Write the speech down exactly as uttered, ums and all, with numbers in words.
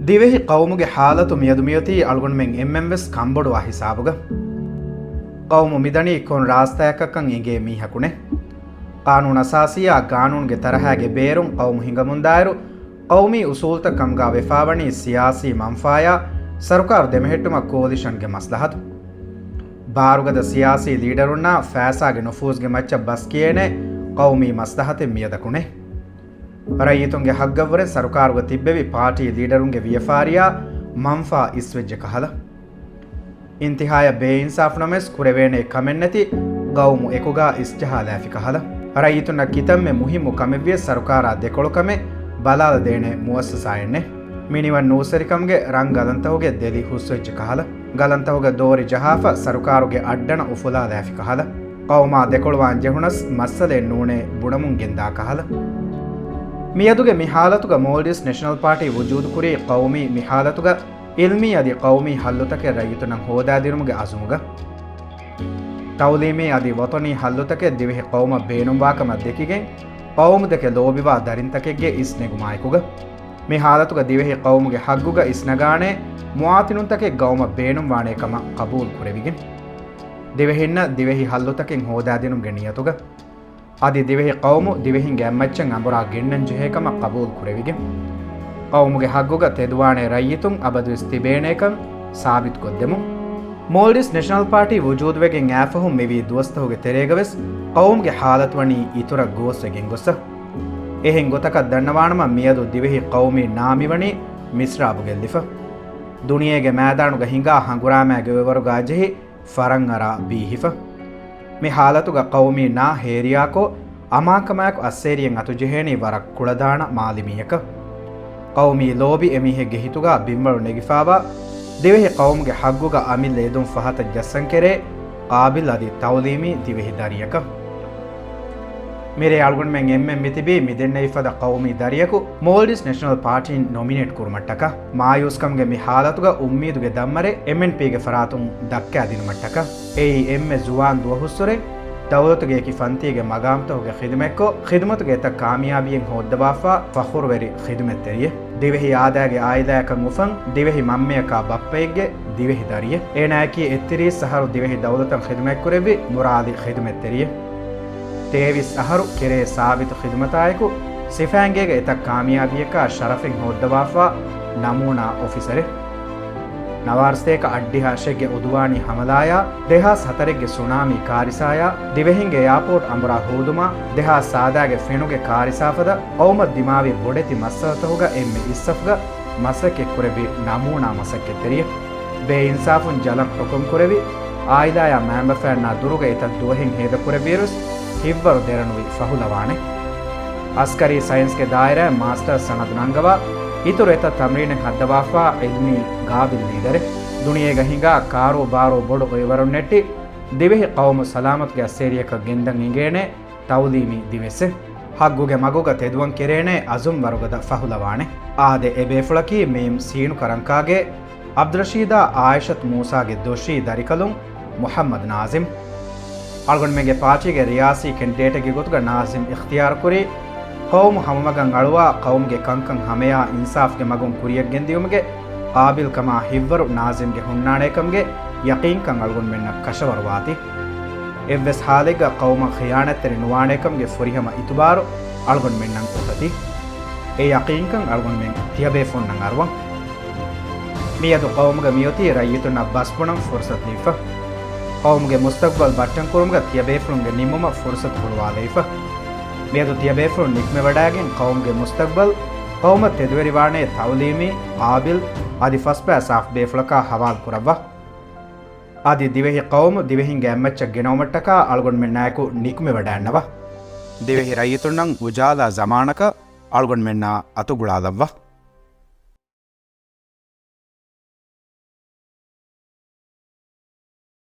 ދިވެހި ޤައުމުގެ ޙާލަތު މިއަދު މިއޮތީ އަޅުގަނޑުމެން އެންމެންވެސް ކަންބޮޑުވާ ހިސާބުގަ. ޤައުމު މިދަނީ ކޮން ރާސްތާއަކަށްކަން އެނގޭ މީހަކުނެއް. ޤާނޫނު އަސާސީއާ ގާނޫނުގެ ތަރަހާގެ ބޭރުން ޤައުމު ހިނގަމުންދާއިރު، ޤައުމީ އުސޫލުތައް ކަމުގާ ވެފާވަނީ ސިޔާސީ މަންފާޔާ ސަރުކާރު ދެމެހެއްޓުމަށް ކޯލިޝަންގެ މަސްލަހަތު. ބާރުގަދަ ސިޔާސީ ލީޑަރުންނާ ފައިސާގެ ނުފޫޒުގެ މައްޗަށް ބަސް ކިޔޭނެ ޤައުމީ މަސްލަހަތެއް މިއަދަކުނެ. ރައްޔިތުންގެ ހައްގަށްވުރެން ސަރުކާރުގަ ތިއްބެވި ޕާޓީ ލީޑަރުންގެ ވިޔަފާރިޔާ މަންފާ އިސްވެއްޖެ ކަހަލަ. އިންތިހާޔަށް ބޭއިންސާފު ނަމަވެސް ކުރެވޭނެ ކަމެއްނެތި ޤައުމު އެކުގާ އިސްޖަހާލާފި ކަހަލަ. ރައްޔިތުންނަށް ކިތަންމެ މުހިއްމު ކަމެއްވިޔަސް ސަރުކާރާ ދެކޮޅު ކަމެއް ބަލާލަދޭނެ މުއައްސަސާއެއްނެއް. މިނިވަން ނޫސެރިކަމުގެ ރަން ގަލަންތަހުގެ ދެލި ހުސްވެއްޖެ ކަހަލަ. ގަލަންތަހުގަ ދޯރި ޖަހާފަ ސަރުކާރުގެ އައްޑަނަ އުފުލާލާފި ކަހަލަ. ޤައުމާ ދެކޮޅުވާން ޖެހުނަސް މައްސަލައެއް ނޫނޭ ބުނަމުން ގެންދާ ކަހަލަ. މިއަދުގެ މި ޙާލަތުގަ މޯލްޑިވްސް ނެޝަނަލް ޕާޓީ ވުޖޫދުކުރީ ޤައުމީ މި ޙާލަތުގަ އިލްމީ އަދި ޤައުމީ ޙައްލުތަކެއް ރައްޔިތުންނަށް ހޯދާދިނުމުގެ އަޒުމުގަ. ތައުލީމީ އަދި ވަޠަނީ ޙައްލުތަކެއް ދިވެހި ޤައުމަށް ބޭނުންވާކަމަށް ދެކިގެން، ޤައުމުދެކެ ލޯބިވާ ދަރިންތަކެއްގެ އިސް ނެގުމާއެކުގަ. މި ޙާލަތުގަ ދިވެހި ޤައުމުގެ ޙައްގުގަ އިސްނަގާނޭ މުވާތިނުންތަކެއް ޤައުމަށް ބޭނުންވާނޭ ކަމަށް ޤަބޫލު ކުރެވިގެން. ދިވެހިންނަށް ދިވެހި ޙައްލުތަކެއް ހޯދާދިނުމުގެ ނިޔަތުގަ. އަދި ދިވެހި ޤައުމު ދިވެހިންގެ އަތްމައްޗަށް އަނބުރާ ގެންނަން ޖެހޭ ކަމަށް ޤަބޫލު ކުރެވިގެން. ޤައުމުގެ ޙައްގުގަ ތެދުވާނެ ރައްޔިތުން އަބަދުވެސް ތިބޭނޭކަން ސާބިތުކޮށްދެމުން. މޯލްޑިވްސް ނެޝަނަލް ޕާޓީ ވުޖޫދުވެގެން އާފަހުން މިވީ ދުވަސްތަހުގެ ތެރޭގަވެސް ޤައުމުގެ ޙާލަތު ވަނީ އިތުރަށް ގޯސްވެގެން ގޮސް. އެހެން ގޮތަކަށް ދަންނަވާނަމަ މިއަދު ދިވެހި ޤައުމީ ނާ މިވަނީ މިސްރާބު ގެއްލިފަ. ދުނިޔޭގެ މައިދާނުގަ ހިނގާ ހަނގުރާމައިގެ އޮއްވަރުގާ ޖެހި ފަރަންއަރާ ބީހިފަ. މި ޙާލަތުގަ ޤައުމީ ނާ ހޭރިޔާކޮށް، އަމާންކަމާއެކު އައްސޭރިއެއް އަތުޖެހޭނީ ވަރަށް ކުޅަދާނަ މާލިމީއަކަށް. ޤައުމީ ލޯބި އެމީހެއްގެ ހިތުގަ ބިންވަޅު ނެގިފާވާ، ދިވެހި ޤައުމުގެ ޙައްގުގަ އަމިއްލަ އެދުން ފަހަތަށް ޖައްސަން ކެރޭ، ޤާބިލް އަދި ތައުލީމީ ދިވެހި ދަރިއަކަށް. މިރޭ އަޅުގަނޑުމެން އެންމެން މިތިބީ މިދެންނެވިފަދަ ޤައުމީ ދަރިއަކު މޯލްޑިވްސް ނެޝަނަލް ޕާޓީން ނޮމިނޭޓް ކުރުމަށްޓަކާ. މާޔޫސްކަމުގެ މި ޙާލަތުގަ އުއްމީދުގެ ދަންމަރެއް އެމްއެންޕީގެ ފަރާތުން ދައްކާދިނުމަށްޓަކާ. އެއީ އެންމެ ޒުވާން ދުވަހުއްސުރެ ދައުލަތުގެ އެކި ފަންތީގެ މަގާމްތަކުގެ ޚިދުމަތްކޮށް، ޚިދުމަތުގެ އެތައް ކާމިޔާބީއެއް ހޯއްދަވާފަ ފަޚުރުވެރި ޚިދުމަތްތެރިއެއް. ދިވެހި އާދައިގެ އާއިލާއަކަށް އުފަން ދިވެހި މަންމަޔަކާ ބައްޕައެއްގެ ދިވެހި ދަރިއެއް. އޭނާއަކީ އެއްތިރީސް އަހަރު ދިވެހި ދައުލަތަށް ޚިދުމަތްކުރެއްވި ނުރާލި ޚިދުމަތްތެރިއެއް. ތޭވީސް އަހަރު ކެރޭ ސާބިތު ޚިދުމަތާއެކު، ސިފައިންގޭގެ އެތައް ކާމިޔާބީއަކާ ޝަރަފެއް ހޯއްދަވާފަ ނަމޫނާ އޮފިސަރެއް. ނަވާރަ ސަތޭކަ އަށްޑިހަ އަށެއްގެ އުދުވާނީ ހަމަލާޔާ ދެހާސް ހަތަރެއްގެ ސުނާމީ ކާރިސާޔާ ދިވެހިންގެ އެއާޕޯޓް އަނބުރާ ހޯދުމާ ދެހާސް ސާދައިގެ ފެނުގެ ކާރިސާފަދަ ޤައުމަށް ދިމާވި ބޮޑެތި މައްސަލަތަކުގަ އެންމެ އިސްސަފުގަ މަސައްކަތްކުރެއްވި ނަމޫނާ މަސައްކަތްތެރިއެއް. ބޭއިންސާފުން ޖަލަށް ޙުކުމް ކުރެވި، އާއިލާޔާ މައިންބަފައިންނާ ދުރުގަ އެތައް ދުވަހެއް ހޭދަކުރެއްވިއިރުސް، ހިތްވަރު ދެރަނުވި ފަހުލަވާނެ. އަސްކަރީ ސައިންސްގެ ދާއިރާއިން މާސްޓަރ ސަނަދު ނަންގަވާ، އިތުރު އެތައް ތަމްރީނެއް ހައްދަވާފާ އިލްމީ ގާބިލް ލީޑަރެއް. ދުނިޔޭގަ ހިނގާ ކާރޫބާރޫ ބޮޑު އޮއިވަރުން ނެއްޓި، ދިވެހި ޤައުމު ސަލާމަތުގެ އައްސޭރިއަކަށް ގެންދަން އެނގޭނެ ތައުލީމީ ދިވެއްސެއް. ޙައްގުގެ މަގުގަ ތެދުވަން ކެރޭނެ އަޒުމް ވަރުގަދަ ފަހުލަވާނެ. އާދެ، އެބޭފުޅަކީ މިއިމް ސީނު ކަރަންކާގެ ޢަބްދުރަޝީދާ ޢާއިޝަތު މޫސާގެ ދޮށީ ދަރިކަލުން މުޙައްމަދު ނާޒިމް. އަޅުގަނޑުމެންގެ ޕާޓީގެ ރިޔާސީ ކެންޑިޑޭޓެއްގެ ގޮތުގަ ނާޒިމް އިޚްތިޔާރުކުރީ، ޤައުމު ހަމަމަގަށް އަޅުވާ، ޤައުމުގެ ކަންކަން ހަމަޔާ އިންސާފްގެ މަގުން ކުރިޔަށްގެންދިޔުމުގެ ޤާބިލްކަމާ ހިތްވަރު ނާޒިމްގެ ހުންނާނޭކަމުގެ ޔަޤީންކަން އަޅުގަނޑުމެންނަށް ކަށަވަރުވާތީ. އެއްވެސް ޙާލެއްގަ ޤައުމަށް ޚިޔާނަތްތެރި ނުވާނޭކަމުގެ ފުރިހަމަ އިތުބާރު އަޅުގަނޑުމެންނަށް އޮތަތީ. އެ ޔަޤީންކަން އަޅުގަނޑުމެން ތިޔަބޭފުޅުންނަށް އަރުވަން. މިއަދު ޤައުމުގަ މިއޮތީ ރައްޔިތުންނަށް ބަސްބުނަން ފުރުޞަތު ލިބިފަ. ޤައުމުގެ މުސްތަޤްބަލް ބައްޓަންކުރުމުގަ ތިޔަބޭފުޅުންގެ ނިންމުމަށް ފުރުޞަތު ހުޅުވާލައިފަ. މިއަދު ތިޔަބޭފުޅުން ނިކުމެވަޑައިގެން ޤައުމުގެ މުސްތަޤްބަލް ޤައުމަށް ތެދުވެރިވާނޭ ތައުލީމީ، ޤާބިލް އަދި ފަސްބައި ސާފު ބޭފުޅަކާ ހަވާލު ކުރައްވާ. އަދި ދިވެހި ޤައުމު ދިވެހިންގެ އަތްމައްޗަށް ގެނައުމަށްޓަކާ އަޅުގަނޑުމެންނާއެކު ނިކުމެވަޑައިންނަވާ. ދިވެހި ރައްޔިތުންނަށް އުޖާލާ ޒަމާނަކަށް އަޅުގަނޑުމެންނާ އަތުގުޅާލައްވާ.